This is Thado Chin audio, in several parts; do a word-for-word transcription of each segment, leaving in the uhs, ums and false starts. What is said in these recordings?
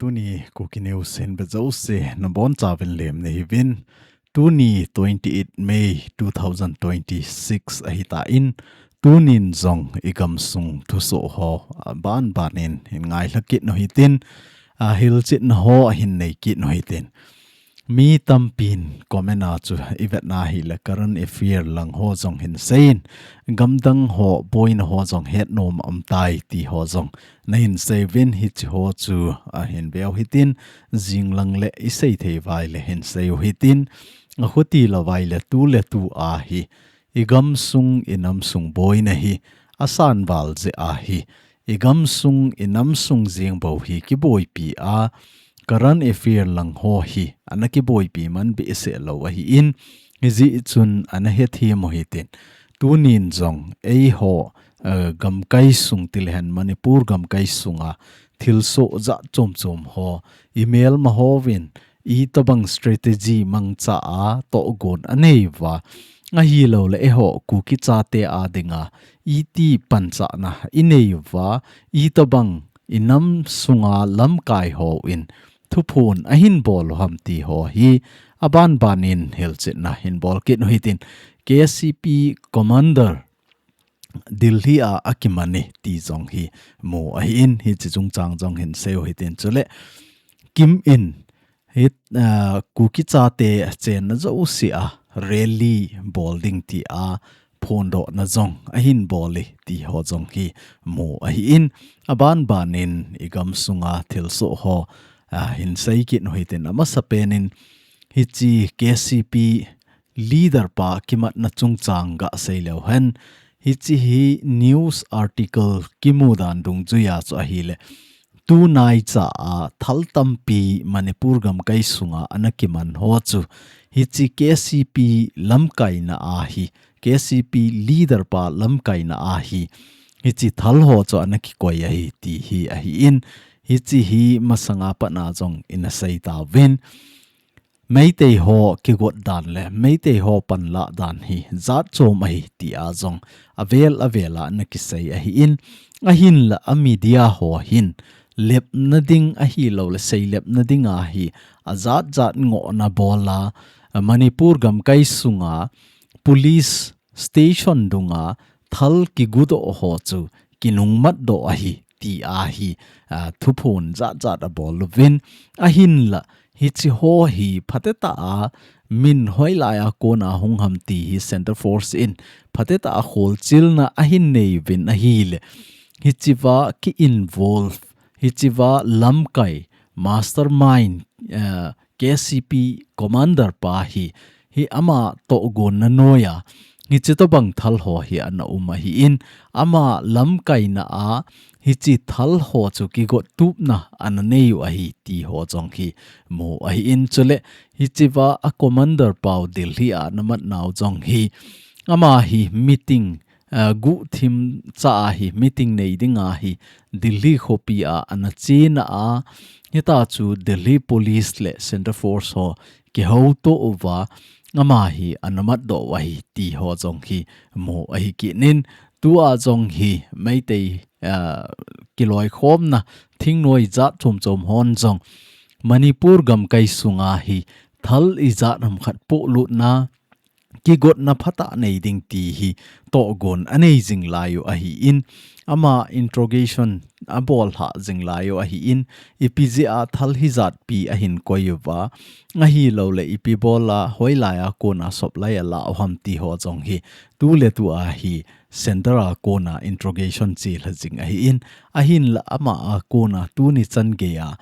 Tuni Kuki News hin be jouse nabonchauvin lemna hiuvin. Tuni twenty-eight May two thousand twenty-six ahitan, tunin jong igamsung thusoh ho abanbanin hin ngailha kit uhitin, ahilchetna ho ahin nei kit uhitin. Mi tampin comment a chu ivetna hile current affair lang ho jong hin seiyin, gamdang ho boina ho jong hetnom aumtai ti ho jong nahin seiuvin, hiche ho chu ahin veu hitin, jinglang le isei thei uva ile hin seiu hitin, akhuti louva ile tuletu a hi igamsung inamsung boina hi asanval jeh a hi igamsung inamsung jeng bou hi kiboipi a, current affair lang ho hi ana kiboipi man behseh lou ahin, hijeh chun ana hethem uhitin. Tunin jong eiho, eh, gamkai sung tilehen Manipur gamkai sunga thilsoh jat chomchom ho imelma hovin itobang strategy mangcha a tohgon anei uva, ahilouleh eiho Kuki chate a dinga iti panchahna inei uva, itobang inam sunga lamkai hon thuphon ahin bol u ham ti ho hi abanbanin hilchetna hin bol kit uhitin, K C P commander Delhi a akiman e ti jong hi mu ahin, hiche chungchang jong hin seiu hitin, chule Kim in hi, ah, Kuki chate chenna jouse a rally bol ding tia phondohna jong ahin bol e ti ho jong hi mu ahin, abanbanin igamsunga thilsoh ho, ah, hin sei kit uhitin, amasapen in hiche K C P leader pa kimatna chungchang gasei leu hen, hiche hi news article kimu dan dungjuia chu ahile, tunaicha a thal tampi Manipur gamkai sunga ana kiman ho chu hiche K C P lamkaina a hi, K C P leader pa lamkaina a hi, hiche thal ho chu ana kikoi ahi ti hi ahin, hiche hi masanga patna jong ina sei tauvin. Meitei ho kigot dan le Meitei ho panlah dan hi jat chom ahi tia jong avel avel a ana kisei ahin, ahinla a media ho hin lepna ding ahilouleh seilepna dinga hi ajat jat ngohna bol a, Manipur gamkai sunga police station dunga thal kigudoh ho chu kinungmatdoh ahi tia hi, ah, thuphon jat jat abol uvin, ahinla hiche ho hi phatecha a min hoilai a kona hung ham ti hi Centre Force in phatecha a kholchilna ahin nei uvin ahile, hichea ki involve, hichea lamkai, mastermind, eh, K C P commander pa hi, hi ama tohgonna noija hiche tobang thal ho hi ana um ahin, ama lamkaina a hiche thal ho chu kigot tupna ana nei u ahi ti ho jong hi mu ahin, chule hichea a commander pau Delhi a ana mat nau jong hi, ama hi meeting, ah, guhthim cha a hi meeting nei dinga hi Delhi khopi a ana chena a, hitia chu Delhi Police le Centre Force ho kihouto uva, ama hi ana matdoh u ahi ti ho jong hi mu ahi kit in, tua jong hi Meitei, ah, kiloikhomna thingnoi jat chom chom hon jong Manipur gamkai sunga hi thal ijat ham khat pohlutna, kigotna phatah nei ding ti hi tohgon anei jing lai u ahin, ama interrogation abol lhah jing lai u ahin, ipi jeh a thal hijat pi ahin koi uva, ahilouleh ipi bol a hoilai a kona supply ala u ham ti ho jong hi tuletu a hi Centre a kona interrogation chelha jing ahin, ahinla ama a kona tuni chan geiya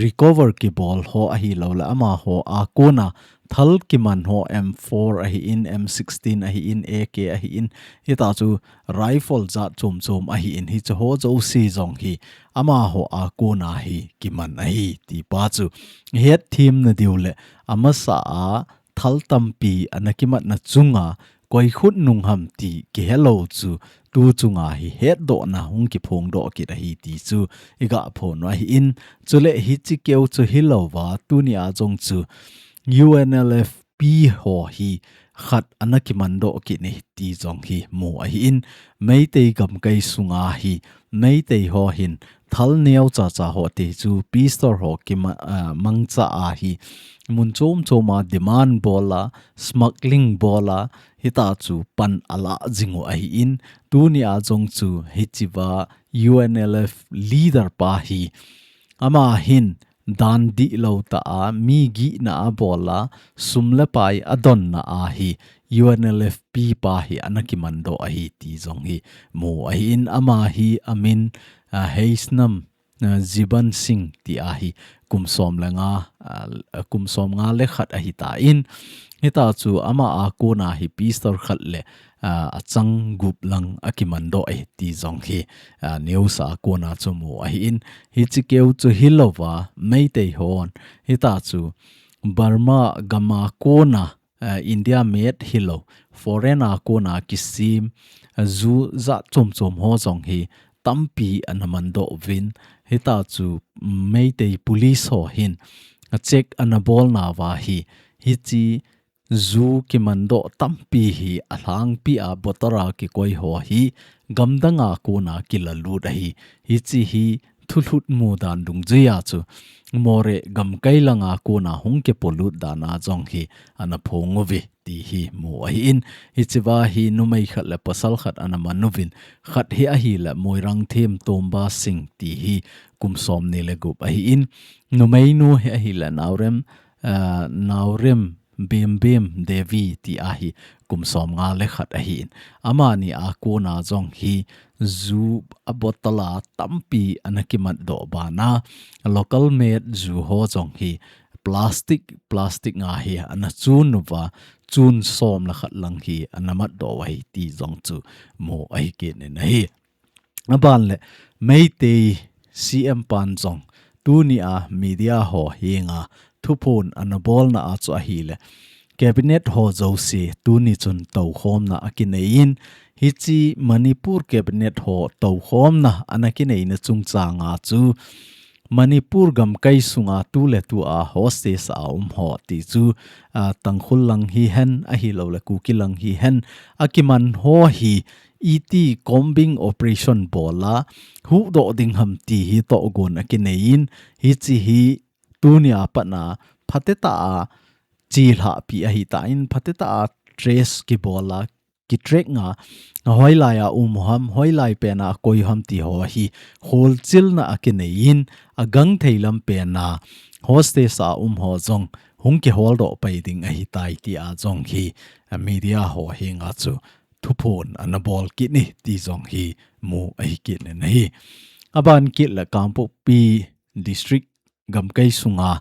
recover kibol ho ahilouleh amaho a kona thal kiman ho M four ahin, M sixteen ahin, A K ahin, hitia chu rifle jat chom chom ahin, hiche ho jouse jong hi amaho a kona hi kiman ahi ti pa chu hetthem nadiu le amasa a thal tampi ana kimatna chunga koi khut nung ham ti kihelou chu tu chunga hi hetdohna hung kiphongdoh kit ahi ti chu iga phon u ahin, chule hiche keu chu hilouva tunia jong chu U N L F P ho hi khat ana kimandoh kit e ti jong hi mu ahi in, Meitei gamkai sunga hi Meitei ho hin thal neo chacha ho te chu peace talk ho kima, ah, mangcha a hi mun chom chom a demand bol a, smuggling bol a, hita chu pan ala jing u ahi in, tuni a jong chu hichiva U N L F leader pa hi ama hin dan dihlou tah a mi gihna a bol a, sum le pai a donna a hi U N L F pi pa hi ana kimandoh ahi ti jong hi mu ahi in, ama hi amin, ah, Heisnam, ah, Jiban Singh ti a hi kum som le nga, ah, kum som nga le khat ahi ta in, hita chu ama a kona hi peace talk khat le, ah, achang gup lang akimandoh e ti jong hi, ah, news a kona chu mu ahi in, hichi keu chu hilouva Meitei hon hita chu Burma gam a kona, ah, India made hilou, foreign a kona kisem, ah, zoo jat chom chom ho jong hi tampi ana mandoh uvin, hita chu Meitei police ho hin, ah, check ana bol nauva hi, hichi zoo kimandoh tampi hi alhangpi a bottle a kikoi ho hi gamdang a kona kilalut ahi, hichi hi thulhut mu dan dungjui a chu Moreh gamkai lang a kona hung kipolut dan a jong hi ana phong uve ti hi mu ahi in, hichiva hi numei khat le pasal khat ana man uvin, khat hi ahile Moirangthem Tomba Singh ti hi kum som ni le gup ahi in, numeinu hi ahile Naorem, ah, Naorem Bembem Devi ti a hi kum som nga le khat ahi in, amani a kona jong hi zoo a bottle a tampi ana kimatdoh bana, local made zoo ho jong hi plastic, plastic nga hi ana chun uva, chun som le khat lang hi ana matdoh u ahi ti jong chu mu ahi kit in ahi. Aban le Meitei C M pan jong tuni a media ho henga thuphon ana bolna a chu ahile, cabinet ho jouse tuni chun toukhomna akinei in, hichi Manipur cabinet ho toukhomna ana kineina chungchang a chu Manipur gamkai sunga tu le tu a hostage a um ho ti chu, ah, Tangkhul lang hihen, ahilou le Kuki lang hihen, akiman ho hi iti combing operation bol a huhdoh ding ham ti hi tohgon akinei in, hichi hi tuni a pat a phatecha a chilhahpi ahi ta in, phatecha a trace kibol a, kitrack nga, hoilai a um u ham, hoilai pen a koi u ham ti ho hi holchilna akinei in, agangthei lam pen a hostage a um ho jong hung kiholdoh pai ding ahi tai ti a jong hi, ah, media ho henga chu thuphon ana bol kit e ti jong hi mu ahi kit in ahi. Aban kit le Kangpokpi district gamkai sunga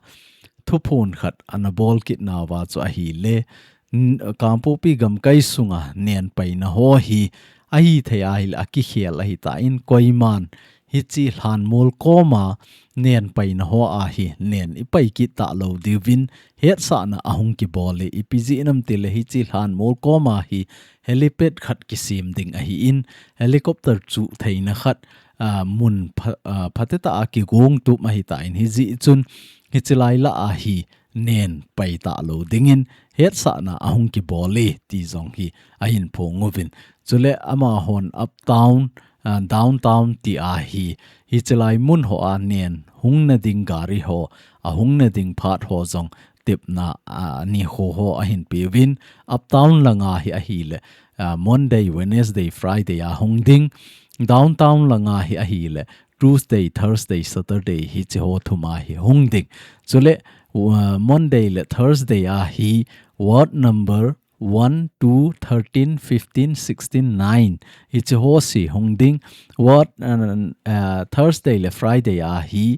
thuphon khat ana bol kit nauva chu ahile, n-, Kangpokpi gamkai sunga nen paina ho hi ahithei ahile akikhel ahi ta in, koiman hichi lhanmol koma nen paina ho a hi nen ipai kit talou diuvin hetsahna ahung kibol e, ipi jeh ham itile hichi lhanmol koma hi helipad khat kisem ding ahi in, helicopter chuh theina khat, ah, mun pha-, ah, phatecha a kigong tup ahi ta in, hijeh chun hichi lai lah a hi nen pai talou dingin hetsahna ahung kibol e ti jong hi ahin phong uvin. Chule amahon uptown, ah, downtown ti a hi, hichi lai mun ho a nen hungna ding gari ho, ahungna ding phat ho jong tepna, ah, nikho ho ahin peuvin, uptown langa hi ahile, ah, Monday, Wednesday, Friday a hung ding, downtown langa hi ahile, Tuesday, Thursday, Saturday hichi ho thum a hi hung ding. Chule, uh, Monday le Thursday a hi ward number one, two, thirteen, fifteen, sixteen, nine hichi ho se hung ding. Ward, uh, uh, Thursday le Friday a hi,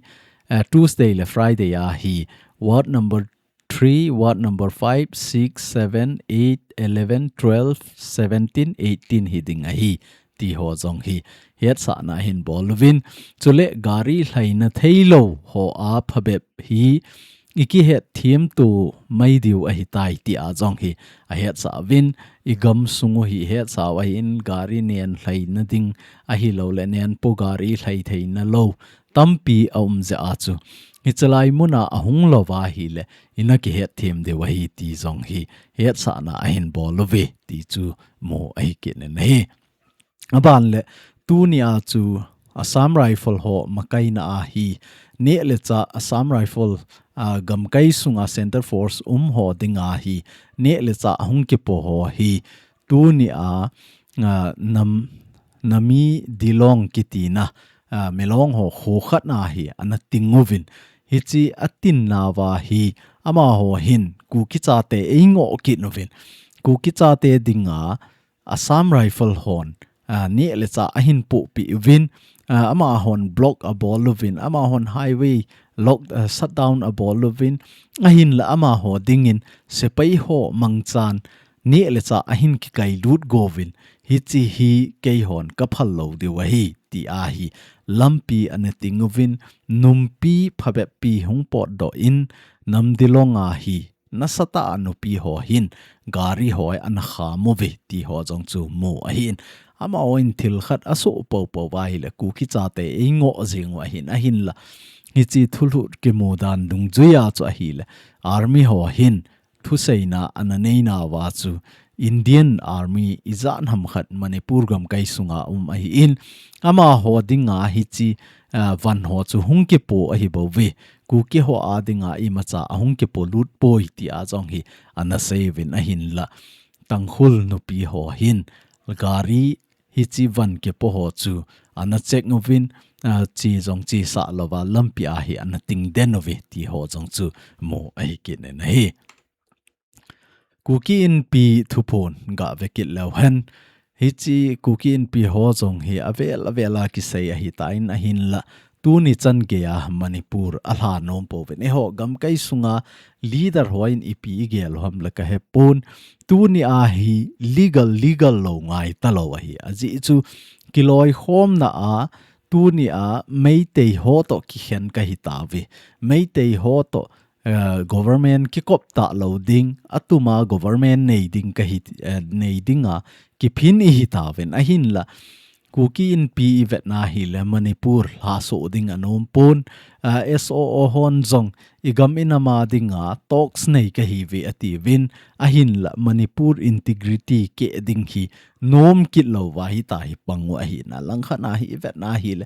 uh, Tuesday le Friday a hi ward number three, ward number five, six, seven, eight, eleven, twelve, seventeen, eighteen hi ding ahi ti ho jong hi hetsahna ahin bol uvin. Chule gari lhaina theilou ho a phabep hi ikihet thiem tu mai diu ahi tai ti a jong hi ahetsah uvin, igam sung u hi hetsah u ahi in, gari nen lhaina ding ahilou le nen po gari lhai theina lou tampi aum jeh a chu Hichelai muna ahung louva ahile, ina kihet them diu ahi ti jong hi, hetsahna ahin bol uve ti chu mu ahi kit in ahi. Aban le, tunia chu Assam Rifle ho makaina ahi, neh le chah Assam Rifle, a, gamkai sunga Center Force um ho dinga hi, neh le chah ahung kipo ho hi, tunia, a, nam, Nami Dilong kitina, a, Milong ho kho khatna hi ana ting uvin. Hiche atinna uva hi, amaho hin, Kuki chate eingoh kit uvin. Kuki chate dinga, Assam Rifle hon, a, neh le chah ahin pohpeh uvin, a, amahon block abol uvin, amahon highway lock, a, shutdown abol uvin, ahinla amaho dingin sepai ho mangchan, neh le chah ahin kikailut go uvin, hiche hi keihon kaphal lou diu ahi, ti ahi, lampi ana ting uvin, numpi phabep pi hung potdoh in, Namdilong a hi, nasatah a nupi ho hin, gari ho ana kham uve ti ho jong chu mu ahin. Amahon thil khat asoh poupou uva ahile, Kuki chate eingoh jing u ahin, ahinla. Hiche thulhut kimu dan dungjuia chu ahile, army ho hin, thuseina ana neina uva chu, Indian Army ijat ham khat Manipur gamkai sunga um ahin, amaho dinga hiche, a, van ho chu hung kipo ahi bouve. Kuki ho a dinga imacha ahung kipolut poi tia jong hi ana sei uvin ahinla. Tangkhul nupi ho hin gari hiche van kipo ho chu ana check uvin, a, che jong chesah louva lampi a hi ana ting den uve ti ho jong chu mu ahi kit in ahi. Kuki Inpi thuphon gave kit leu hen. Hiche Kuki Inpi ho jong hi avel avel a kisei ahitan ahinla. Tuni chan geia Manipur alha nom pouvin. Eiho gamkai sunga leader hon ipi igel u ham le kahepon. Tunia hi legal, legal lou ngai talou ahi. Ajeh chu kiloikhomna a tunia Meitei ho toh kikhen kahi tauve. Meitei ho toh eh, government kikop talou ding, atuma government nei ding kahi, eh, nei dinga kiphin ihi tauvin ahinla. Kuki Inpi ivetna ahile Manipur lhaso ding anom pon, eh, S O O hon jong igam inam a dinga talks nei kahiuve atiuvin ahinla Manipur integrity keh ding hi nom kit louva hita hi pang u ahina langkhat a hi ivetna ahile.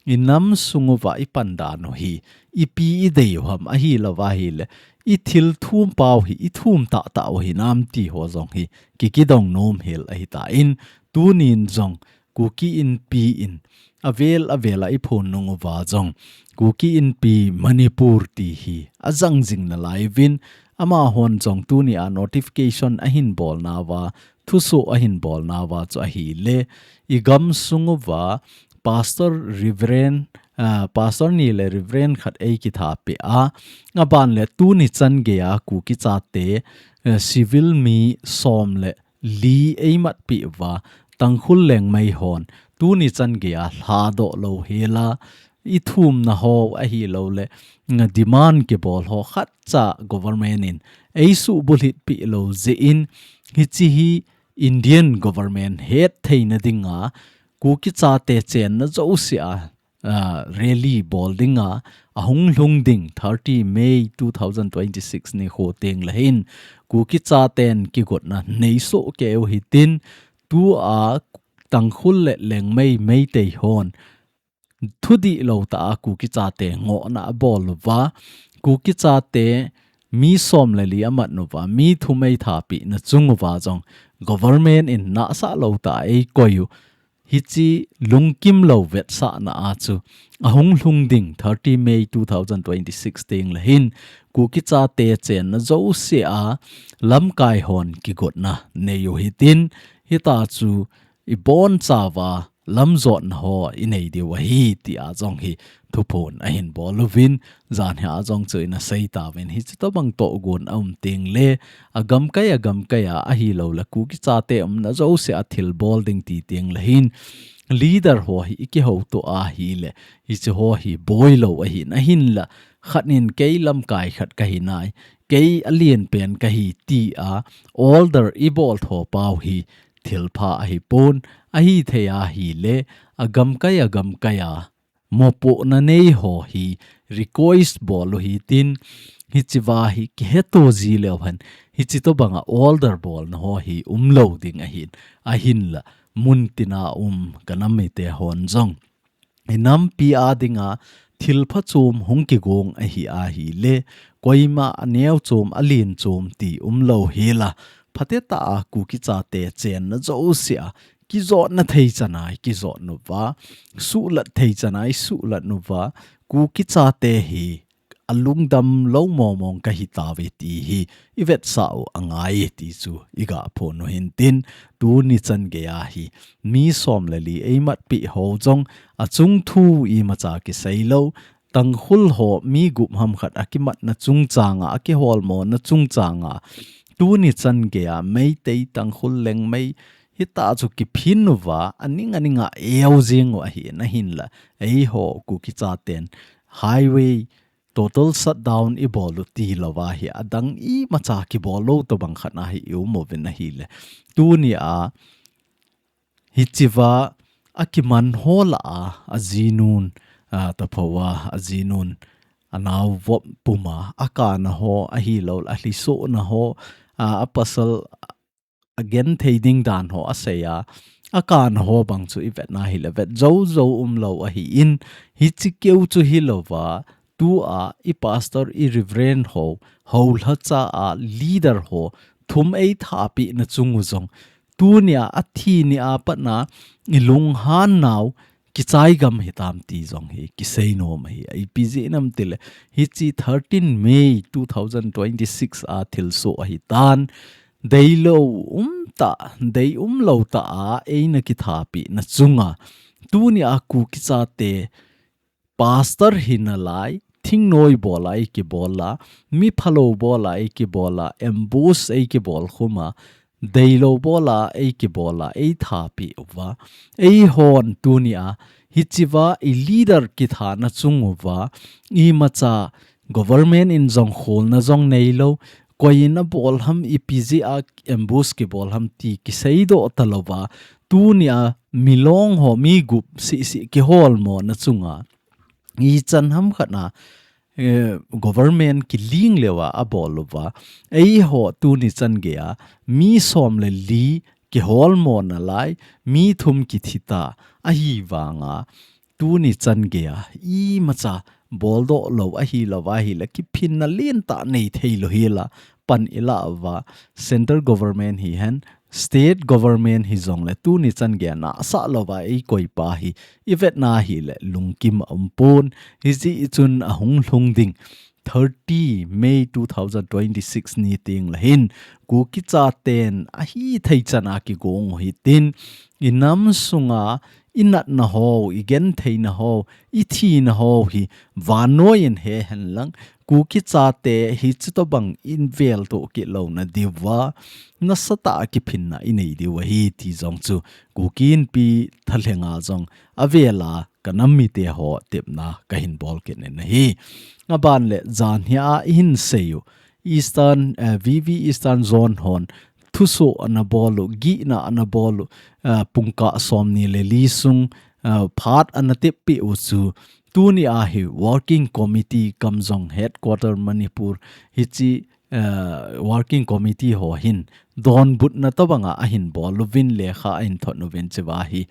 Inam sung uva ipan dan u hi, ipi idei u ham ahilouva ahile, ithil thum pau hi, ithum tahtah u hinam ti ho jong hi, kikidong nom hel ahitan, tunin jong, Kuki Inpi in, avel avel a iphon nung uva jong, Kuki Inpi Manipur ti hi, ajang jing nalai uvin, amahon jong tunia notification ahin bolna uva, thuso ahin bolna uva chu ahile, igam sung uva, Pastor Reverend, ah, Pastor ni le Reverend khat eikitha peh a, aban le tuni chan geia Kuki chate, eh, civil mi som le li eimat peh uva, Tangkhul Liangmai hon, tuni chan geia lhadoh lou hela, ithumna ho ahilouleh, nga demand kibol ho khatcha government in, eisuh bulhit peh lou jeh in, hiche hi Indian government hetthei na dinga, Kuki chate chenna jousea, ah, rally bol dinga, ahung lhung ding thirty May two thousand twenty-six nikho teng le hin, Kuki chaten kigotna neisoh kei u hitin, tua Tangkhul le Liangmai Meitei hon, thudih lou tah a Kuki chate ngohna abol uva, Kuki chate mi som le li amat uva, mi thum eitha peh na chung uva jong, government in nahsah lou tah a eikoi u, hiche lungkim lou vetsahna a chu, ahung lhung ding thirty May two thousand twenty-six teng le hin, Kuki chate chenna jousea, lamkai hon kigotna nei u hitin, hita chu, ibonchauva lamjotna ho inei diu ahi, tia jong hi thuphon ahin bol uvin, janhi a jong chu ina sei tauvin, hiche tobang tohgon aum teng le, agamkai, agamkai a, ahilouleh Kuki chate umna jousea thilbol ding ti teng le hin, leader ho hi ikihouto ahile, hiche ho hi boi lou ahin, ahinla, khat in kei lamkai khat kahi nai, kei alen pen kahi tia, order ibol tho pau hi, thilpha ahipon, ahithei ahile, agamkai, agamkai a, mopohna nei ho hi request bol u hitin, hichea hi kiheto ji leu hen, hichi tobanga order bolna ho hi umlou ding ahin, ahinla, muntina um ka nam mite hon jong, i nampi a dinga thil phachom hung kigong ahi ahile, koima aneo chom, alen chom ti umlou hela, phatecha a Kuki chate chenna jousea kijotna thei chana i kijot uva, suhlat thei chana i suhlat uva, Kuki chate hi alungdam lou mong mong kahi tauve ti hi i vetsah u angai ti chu i ga phon u hintin, tuni chan geiya hi mi som le li eimatpi ho jong achung thu imacha kisei lou, Tangkhul ho mi gup ham khat akimatna chungchanga, akiholmona chungchanga, tuni chan geiya Meitei, Tangkhul, Lengmei, hita chu kiphin uva, aning aninga eu jing u ahin, ahinla, eiho Kuki chaten highway total shutdown i bol u ti louva hi adang imacha kibol lou tobang khat na hi i um uvin ahile. Tunia hichea akiman ho lah a, ajinun, a, taphoa, ajinun, anao vop puma, akana ho, ahilou, alhisohna ho, a, apasal, agenthei ding dan ho asei a, akana ho bang chu i vetna hile vet jou jou umlou ahin, hichi keu chu hilouva, tua i pastor, i reverend ho, houlhacha a leader ho, thum eithapina chung u jong, tunia athi nia patna i lunghan nau kichai gam hitam ti jong hi kisei nom ahi. Ipi jeh ham itile, hichi thirteen May two thousand twenty-six a thilsoh ahitan, deilou umtah, dei umlou tah a eina kithapina chunga, tunia Kuki chate pastor hinalai, thingnoi bola eikibol a, mi phalou bola eikibol a, ambush eikibol khum a, deilou bola eikibol a, eithapi uva, eihon tunia hichea i leader kithana chung uva, imacha government in jong kholna jong neilou, koi in abol ham, ipi jeh a ambush kibol ham ti kiseidoh talouva, tunia milong ho, mi gup sisi kiholmona chunga, ichan ham khat na, eh, government kiling leuva abol uva, eiho tuni chan geiya mi som le li kiholmona lai, mi thum kithita, ahivanga tuni chan geiya imacha boldoh lou ahilouva ahile, kiphinna lentah nei theilou hela, pan ilah uva, central government hihen, state government hijongle, tuni chan geiya nahsah louva eikoi pa hi i vetna hile lungkim aumpon, hijeh chun ahung lhung ding thirty May two thousand twenty-six ni tengle hin, Kuki chaten ahithei chana kigong u hitin, i nam sunga i natna ho, i gentheina ho, i thina ho hi vannoi in he henlang, Kuki chate hichi tobang in veltoh kit louna diuva, nasatah a kiphinna i nei diu ahi ti jong chu, Kuki Inpi thalhenga jong avela ka nam mite ho tepna kahin bol kit in ahi. Aban le, janhia i hin sei u, Eastern, eh, V V Eastern Zone hon thusoh ana bol u, gihna ana bol u, eh, pungkah somni le li sung, eh, phat ana teppeh u chu, tunia hi Working Committee kamjong Headquarter Manipur hichi, eh, Working Committee ho hin donbutna tobanga ahin bol uvin, lekha ahin thot uvin, chea hi,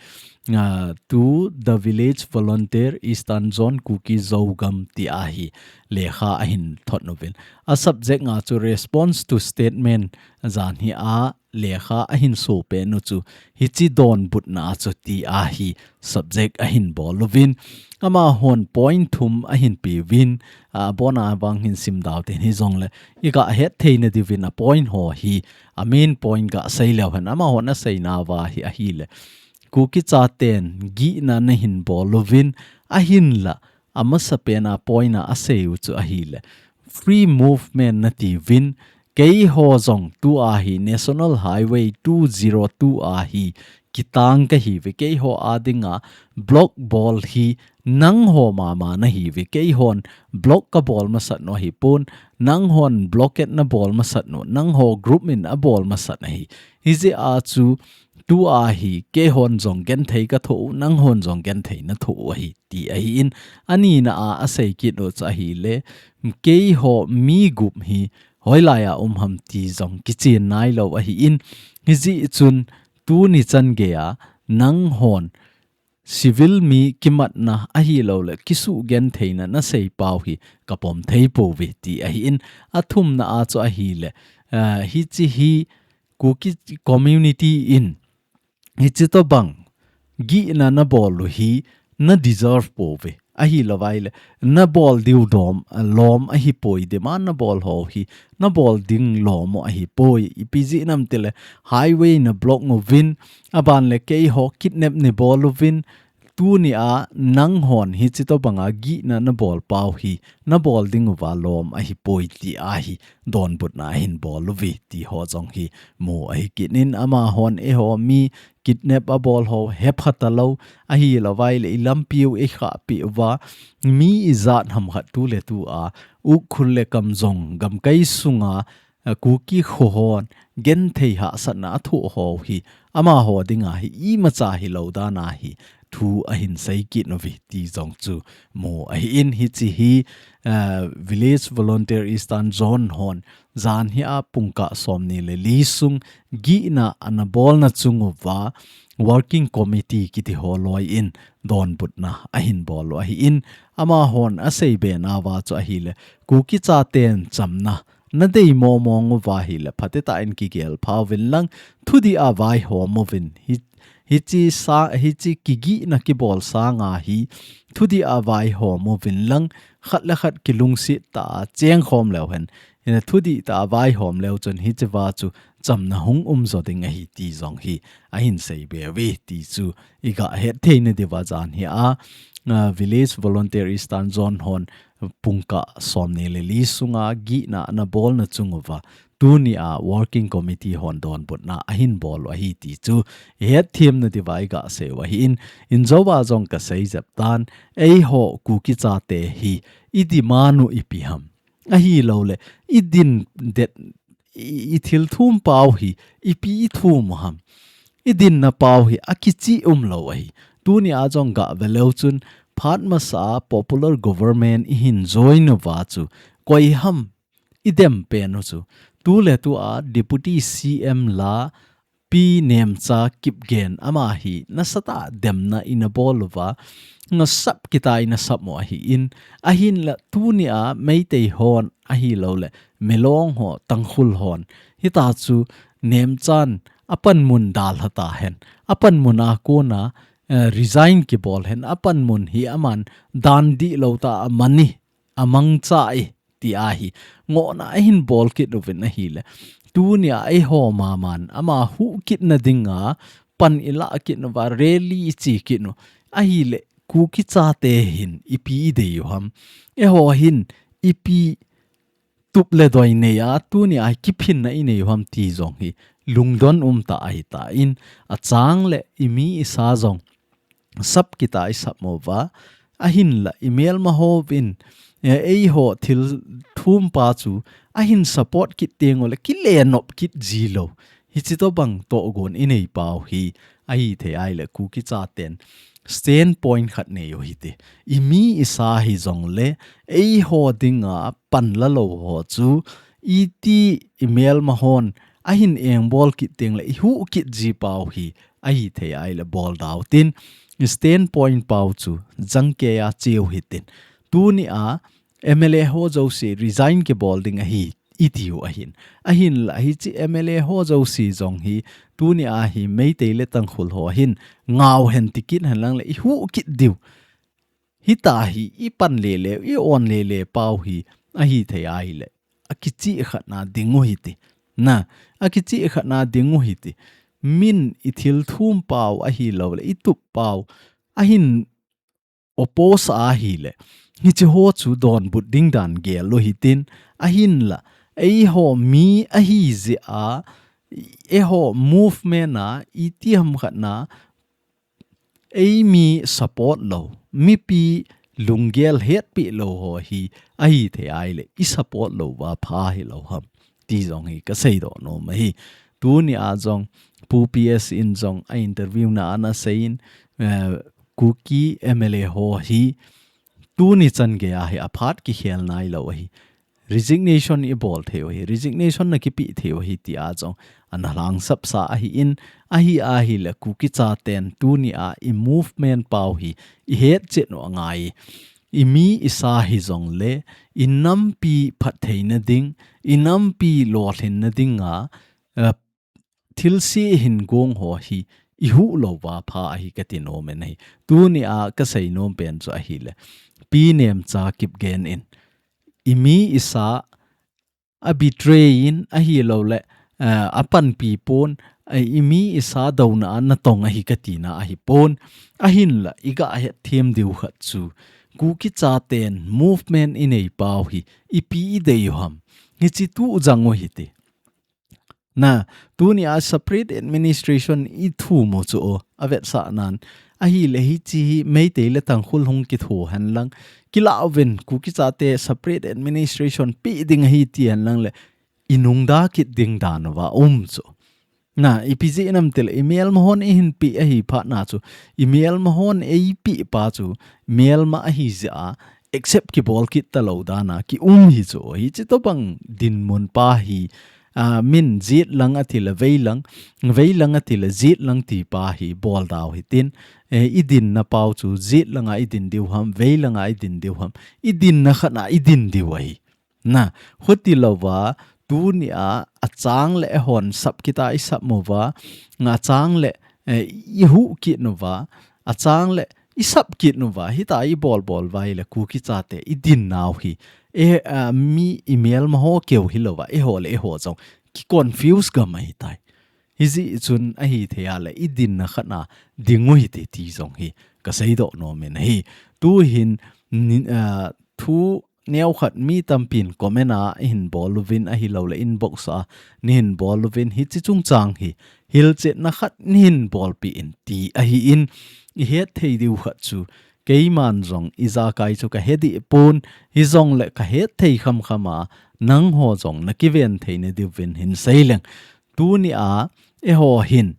eh, to the Village Volunteer, Eastern Zone, Kuki Zogam, tia hi lekha ahin thot uvin. A subject nga chu Response to Statement, janhia lekha ahin sohpen u chu, hichi donbutna chu, tia hi subject ahin bol uvin. Amahon point thum ahin peuvin, abona vang hin simdau tin, hijongle i ga hetthei nadiuvin a point ho hi, a main point ga sei leu hen, amahon aseinauva hi ahile, Kuki chaten gihna nahin bol uvin, ahinla, amasapen a point a asei u chu ahile, free movement nati uvin, keiho jong tua hi National Highway two zero two a hi kitang kahiuve, keiho a dinga block bol hi nangho mama nahiuve, keihon block kabol masat u ahipon, nanghon blockade nabol masat u, nangho group in abol masat ahi. Hijeh a chu tua hi keihon jong genthei kathoh u, nanghon jong genthei nathoh u ahi ti ahin, anina a asei kit u chu ahile, keiho mi gup hi hoilai a um ham ti jong kichen nailou ahin, hijeh chun tuni chan geiya nanghon civil mi kimatna ahilouleh kisugentheina nasei pau hi kapom thei pouve ti ahin, athumna a chu ahile, ah, hiche hi Kuki community in hiche tobang gihna nabol u hi na deserve pouve. Ahilouva ahile, nabol diu dom, lom ahipoi, demand nabol ho hi nabol ding lom u ahipoi. Ipi jeh ham itile, highway na block uvin, aban le keiho kidnap nabol uvin, tuni a nanghon hiche tobanga gihna nabol pau hi nabol diu va lom ahipoi ti ahi donbutna ahin bol uve ti ho jong hi mu ahi kit in, amahon eiho mi kidnap abol ho hepha talou, ahilouva ahile ilampiu eikhahpeh uva, mi ijat ham khat tuletua Ukhrul le Kamjong gamkai sunga, a, Kuki kho hon genthei hahsatna athoh ho hi amaho dinga hi imacha hilou dan ahi thu ahin sei kit uve ti jong chu mu ahin, hiche hi, a, Village Volunteer Eastern Zone hon janhi a pungkah somni le li sung gihna anabolna chung uva Working Committee kiti ho loi in donbutna ahin bol u ahin, amahon asei be nauva chu ahile, Kuki chaten chamna nadei mong mong uva ahile, phatecha in kigel pha uvin lang, thudih a vaihom uvin, hi, hiche sa, hiche kigihna kibol sanga hi thudih a vaihom uvin lang, khat le khat kilungset tah a chengkhom leu hen, hina thudih tah a vaihom leu chun hichea chu chamna hung um jo ding ahi ti jong hi ahin sei be uve ti chu iga het thei nadiuva janhi a, a, Village Volunteer Eastern Zone hon pungkah somni le li sunga gihna anabolna chung uva tuni a Working Committee hon donbutna ahin bol u ahi ti chu ihet them nadiuva iga sei u ahin, injouva jong kasei jep tan, eiho Kuki chate hi idemand u ipi ham, ahilouleh idin det, i, ithil thum pau hi ipi ithum u ham, idinna pau hi akichih umlou ahi. Tuni a jong gave leu chun phat masa a popular government ihin join uva chu koi ham idem pen u chu, tuletua Deputy C M la Pi Nemcha Kipgen ama hi nasatah a demna ina bol uva, nasap kita ina sap u ahin, ahinla tuni a Meitei hon ahilouleh Milong ho, Tangkhul hon hitachu Nemchan apanmun dalha tahen, apanmun a kona, eh, resign kibol hen, apanmun hi aman dan dihlou tah a amani amangcha e ti ahi ngohna ahin bol kit uvin ahile, tuni a eiho maman ama huh kitna dinga pan ilah kit uva, rally iche kit u ahile, Kuki chate hin ipi idei u ham, eiho hin ipi tup le doi nei a tuni a kiphinna inei u ham ti jong hi lungdon umtah ahitan, achang le imi isa jong sap kita isap uva, ahinla imelma hovin, eh, eiho thil thum pa chu ahin support kit teng uleh kile nop kit jilou, hichi tobang togon inei pau hi ahithei ahile Kuki chaten standpoint khat nei u hite. Imi isa hijongle eiho dinga panla lou ho chu iti imelma hon ahin engbol kit teng le ihuh kit ji pau hi ahithei ahile bol dau tin, standpoint pau chu jangkei a cheu hitin. Tuni a M L A ho jouse resign kibol ding ahi itiu ahin. Ahinla hichi M L A ho jouse jong hi tuni a hi Meitei le Tangkhul ho hin ngau hen tikit hen lang le ihuh kit diu. Hita hi ipan lele, i-on lele pau hi ahithei ahile akichih khatna ding u hiti. Na, akichih khatna ding u hiti. Min ithil thum pau ahilou le itup pau ahin oppose ahile, hichi ho chu donbut ding dan gel u hitin, ahinla eiho mi ahi jeh a, eiho movement a itiham khatna eimi support lou, mipi lunggel hetpi lou ho hi ahithei ahile i support lou uva pha hilou ham ti jong hi kasei doh nom ahi. Tuni a jong Pu P S in jong a interview na ana seiyin, eh, Kuki M L A ho hi tuni chan geiya hi aphat kikhel nailou ahi. Resignation i bol thei u ahi, resignation na kipe thei u ahi tia jong ana lhangsap sa ahin, ahi ahile Kuki chaten tuni a i movement pau hi i hetchet u angai. I mi i sa hijongle, i nampi phattheina ding, i nampi lolhinna dinga, eh, thilse hin gong ho hi i huhlou va pha ahi kati nom in ahi. Tuni a kasei nom pen chu ahile, Pi Nemcha Kipgen in i mi i sa a betray in ahilouleh, eh, a panpi pon, eh, i mi i sa douna a natong ahi katina ahipon. Ahinla i gahet them diu khat chu, Kuki chaten movement i nei pau hi ipi i dei u ham? Hiche tu jang u hite. Na, tuni a separate administration i thum u chu o, avetsah nan. Ahile hiche hi Meitei le Tangkhul hung kitho henlang, kilah uvin Kuki chate separate administration pe ding ahi ti henlang le, i nungda kit ding dan uva um chu. Na, ipi jeh ham itile, i melma hon i hin pe ahi phat na chu, i melma hon ei pe pa chu, melma ahi jeh a, accept kibol kit talou dan a, ki um hi chu, hiche tobang dinmun pa hi, a, min jet lang ati le vei lang, vei lang ati le jet lang ti pa hi bol dau hitin, eh, i dinna pau chu, jet lang a i din diu ham, vei lang a i din diu ham, i dinna khat na i din diu ahi. Na, hiti louva, tuni a, achang le eihon sap kit a i sap uva, nga achang le, eh, i huh kit uva, achang le i sap kit uva, hita i bol bol uva ahile Kuki chate i din nau hi. E, a, mi i melma ho keu hilouva, eiho le eiho jong ki confuse gam ahitai. Hijeh chun ahithei a le i dinna khat na ding u hite ti jong hi kasei doh nom in ahi. Tu hin, ni, a, thu neo khat mi tampin comment a i hin bol uvin ahilou le inbox a nei hin bol uvin hiche chungchang hi hilchetna khat nei hin bolpeh in ti ahin i hetthei diu khat chu keiman jong ijakai chu ka he deh pon hijong le ka hetthei khamkham a nangho jong na kiven theina diuvin hin seileng. Tuni a eiho hin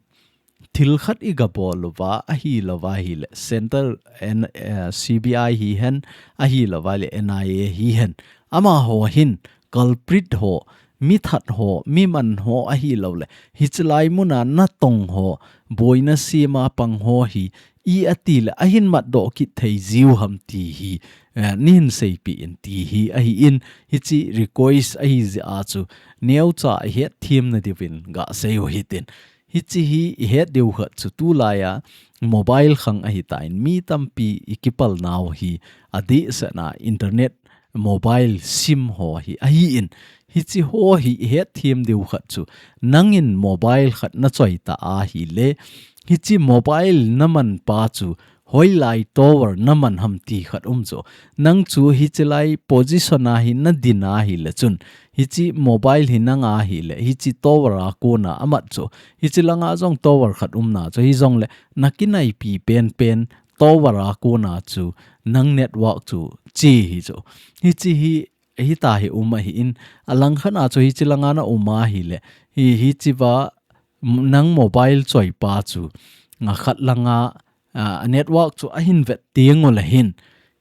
thil khat i gabol uva, ahilouva ahile, Central N-, eh, C B I hihen, ahilouva ahile N I A hihen. Amaho hin, culprit ho, mi that ho, mi man ho ahilou le, hichelai muna natong ho, boina sema pang ho hi, i ati le, ahin matdoh kit thei jiu ham ti hi, eh, nei hin seipeh in ti hi, ahin, hiche request ahi jeh a chu, neocha i hetthem na diuvin ga sei u hitin. Hiche hi i het diu khat chu tulai a mobile khang ahitan mi tampi i kipal nau hi adehset na internet mobile sim ho hi ahin hiche ho hi i hetthem diu khat chu nangin mobile khat na choi ta ahile hiche mobile na man pa chu hoilai tower na man ham ti khat um chu. Nang chu hichelai position a hi na din ahile chun. Hiche mobile hi nang ahile, hiche tower a kona amat chu. Hiche langa jong tower khat umna chu. Hijong le, na kinaipi penpen tower a kona chu. Nang network chu che hi chu. Hiche hi, hita hi um ahin. Alang khat na chu hiche langa na um ahile. Hi, hiche va, m-, nang mobile choi pa chu. Nga khat langa a, network chu ahin vet teng u le hin.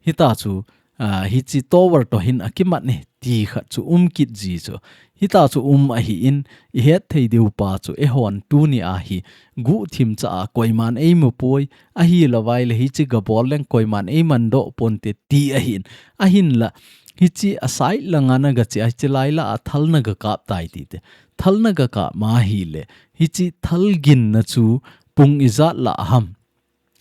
Hita chu, a, hiche tower to hin akimat ne ti khat chu um kit ji chu. Hita chu um ahin, i hetthei diu pa chu eihon tuni a hi guhthim cha a koiman ei mu poi, ahilouva ahile hiche gabol leng koiman ei man doh ponte ti ahin. Ahinla, hiche a side langa na ga che a hichelai la a thal na ga kap tai tite. Thal na ga kap ma ahile, hiche thal ginna chu pung ijat la ham.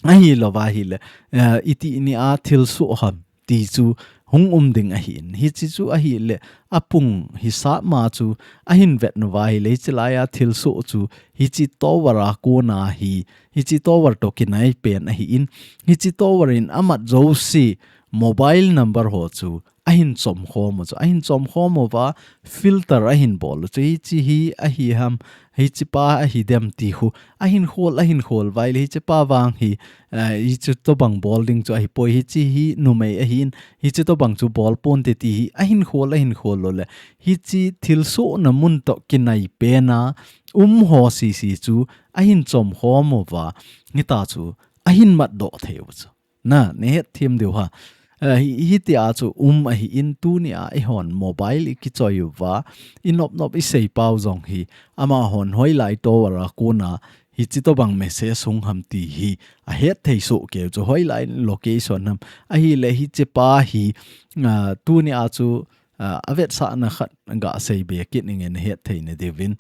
Ahilouva ahile, eh, iti ni a thilsoh ham ti chu hung um ding ahin. Hiche chu ahile, apung hisap ma chu ahin vet uva ahile, hichelai a thilsoh chu, hiche tower a kona hi, hiche tower to kinai pen ahin, hiche tower in amat jouse mobile number ho chu ahin chom khom u chu, ahin chom khom uva, filter ahin bol u chu, hiche hi ahi ham, hiche pa ahi dem ti khu, ahin khol, ahin khol uva ahile, hiche pa vang hi, eh, hiche tobang bol ding chu ahipoi, hiche hi numei ahin, hiche tobang chu bol ponte ti hi, ahin khol, ahin khol u le, hiche thilsohna mun toh kinai pen a, um ho sese chu, ahin chom khom uva, hitia chu, ahin mat doh thei u chu. Na, nahet them diu ham. Eh, hi, hitia chu um ahin tunia eihon mobile i kichoi uva, i nop nop i sei pau jong hi, amahon hoilai tower a kona, hiche tobang message hung ham ti hi, ahet thei soh kei u chu hoilai location ham. Ahile hiche pa hi, ah, tunia chu, ah, avetsahna khat gasei be kit inge nahet theina diuvin.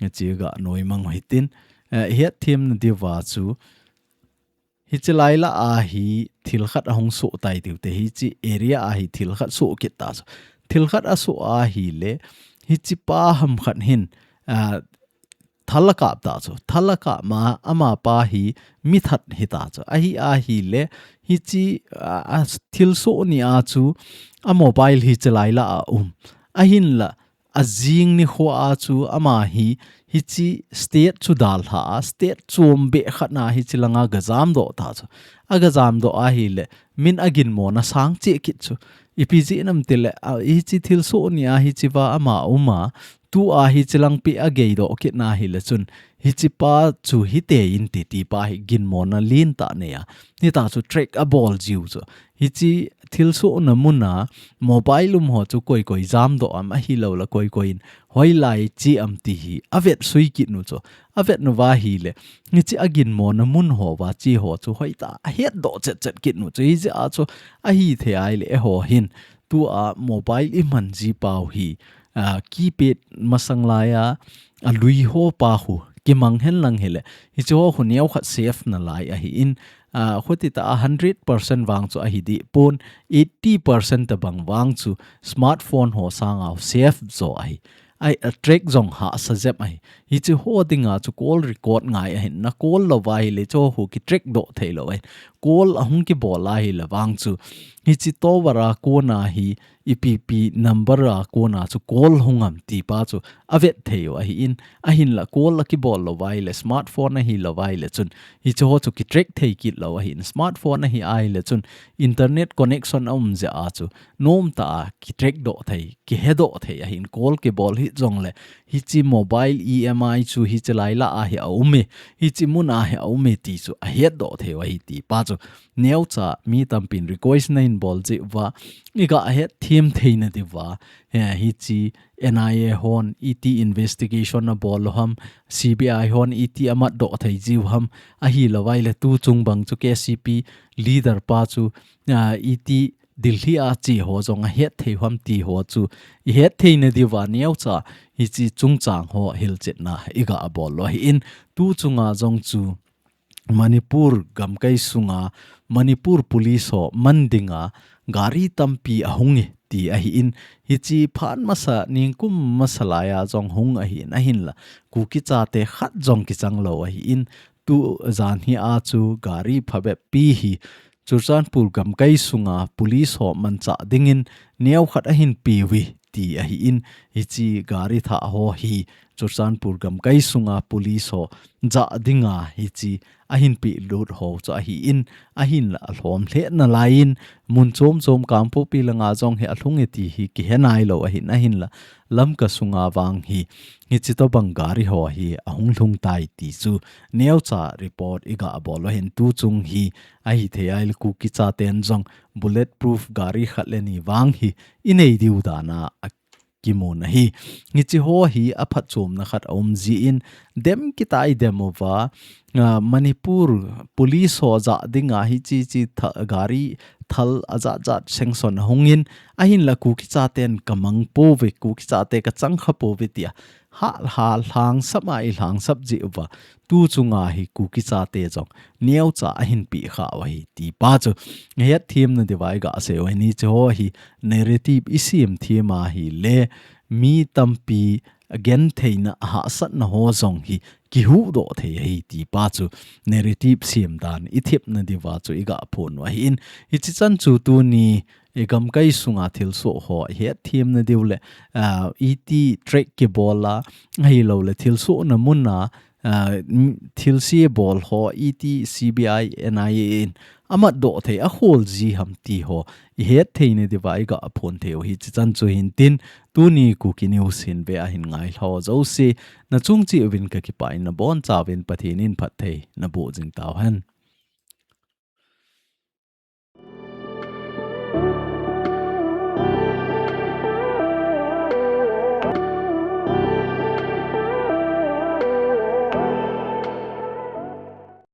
Hiche ganoimang u hitin, eh, het themna diuva chu, hiche lai lah a hi thil khat ahung soh tai tiu te, hiche area a hi thil khat soh kit ta chu. Thil khat asoh ahile, hiche pa ham khat hin, ah, thal akap ta chu. Thal akap ma, ama pa hi mi that hita chu. Ahi ahile, hiche, ah, ah, thilsoh nia chu, a mobile hiche lai lah a um. Ahinla, ajing nikho a chu ama hi, hiche state chu dalha a, state chom be khat na hiche langa gajam doh ta chu. Agajam doh ahile, min aginmona sang cheh kit chu. Ipi jeh ham itile, a, hiche thilsoh nia hiche va ama um a, tua hiche lang pi agei doh kit na hile chun, hiche pa chu hitei inte ti pa hi ginmona lentah nei a. Hitia chu track abol jiu chu. Hiche thilsohna mun a mobile um ho chu koi koi jam doh am ahilou le koi koi in hoilai che am ti hi avet sui kit u chu. Avet uva ahile, hiche aginmona mun ho va che ho chu hoitah a het doh chet chet kit u chu. Hijeh a chu ahithei ahile eiho hin tua mobile i man ji pau hi, ah, keypad masang lai a, alui ho pa khu kimang hen lang hile, hiche ho khu neo khat save nalai ahin, ah, khuti ta a hundred percent vang chu ahi deh pon, eighty percent tobang vang chu smartphone ho sanga save jo ahi. Ai, a track jong hahsa jep ahi. Hiche ho dinga chu call record ngai ahin, na call lou va ahile chu khu ki track doh thei lou ahin. Call ahung kibol ahile vang chu, hiche tower a kona hi ipi pi number a kona chu call hung am ti pa chu avet thei u ahin, ahinla call akibol lou va ahile, smartphone ahilou va ahile chun, hiche ho chu ki track thei kit lou ahin, smartphone ahi ahile chun, internet connection aum jeh a chu, nomtah a ki track doh thei, kihe doh thei ahin, call kibol hih jongle, hiche mobile E M I chu hiche lai lah a hi aum e, hiche mun a hi aum e ti chu ahet doh thei u ahi ti pa chu. Neocha mi tampin request nahin bol jeh uva, i gahet them theina diuva, he, hiche N I A hon iti investigation abol u ham, C B I hon iti amat doh thei jiu ham, ahilou va ahile tu chung bang chu K C P leader pa chu, ah, iti Delhi a che ho jong ahet thei u ham ti ho chu i het theina diuva neocha hiche chungchang ho hilchetna i gabol u ahin, tu chunga jong chu Manipur gamkai sunga Manipur police ho man dinga gari tampi ahung e ti ahin, hiche phat masa ningkum masa lai a jong hung ahin, ahinla Kuki chate khat jong kichang lou ahin, tu jan hi a chu gari phabep pi hi Churachandpur gamkai sunga police ho manchah dingin neo khat ahin pe uve ti ahin, hiche gari thah ho hi Churachandpur gamkai sunga police ho jah dinga hiche ahin pe lut ho chu ahin, ahinla alhom lheh nalai in mun chom chom Kangpokpi langa jong hi alhung e ti hi kihe nailou ahin, ahinla Lamka sunga vang hi, hiche tobang gari ho hi ahung lhung tai ti chu neocha report i gabol u ahin, tu chung hi ahithei ahile Kuki chaten jong bulletproof gari khat le ni vang hi i nei diu dan a akimun ahi. Hiche ho hi aphatchomna khat aum jin, dem kit a i dem uva, ah, Manipur police ho jah dinga hiche, hiche tha-, gari thal ajat jat sanction ahung in, ahinla Kuki chaten ka mang pouve, Kuki chate ka chang kha pouve tia ha, ha lhangsap a i lhangsap jeh uva, tu chunga hi Kuki chate jong neocha ahin pe kha u ahi ti pa chu i het them na diuva i gasei u ahi. Hiche ho hi narrative i sem them ahile mi tampi gentheina hahsatna ho jong hi kihuhdoh thei ahi ti pa chu narrative sem dan i thep na diuva chu i gaphon u ahin, hiche chan chu tuni i gamkai sunga thilsoh ho i hetthem na diu le, ah, iti track kibol a, ahilou le thilsoh na mun a, ah, m-, thilse bol ho iti C B I, N I A in amat doh thei a khol ji ham ti ho i het thei na diuva i ga phon thei u hi chi chan chu hin tin, tuni Kuki News hin ve a hin ngai lha jouse, na chung cheh uvin ka kipah in na boncha uvin Pathen in phattheina boh jing tau hen.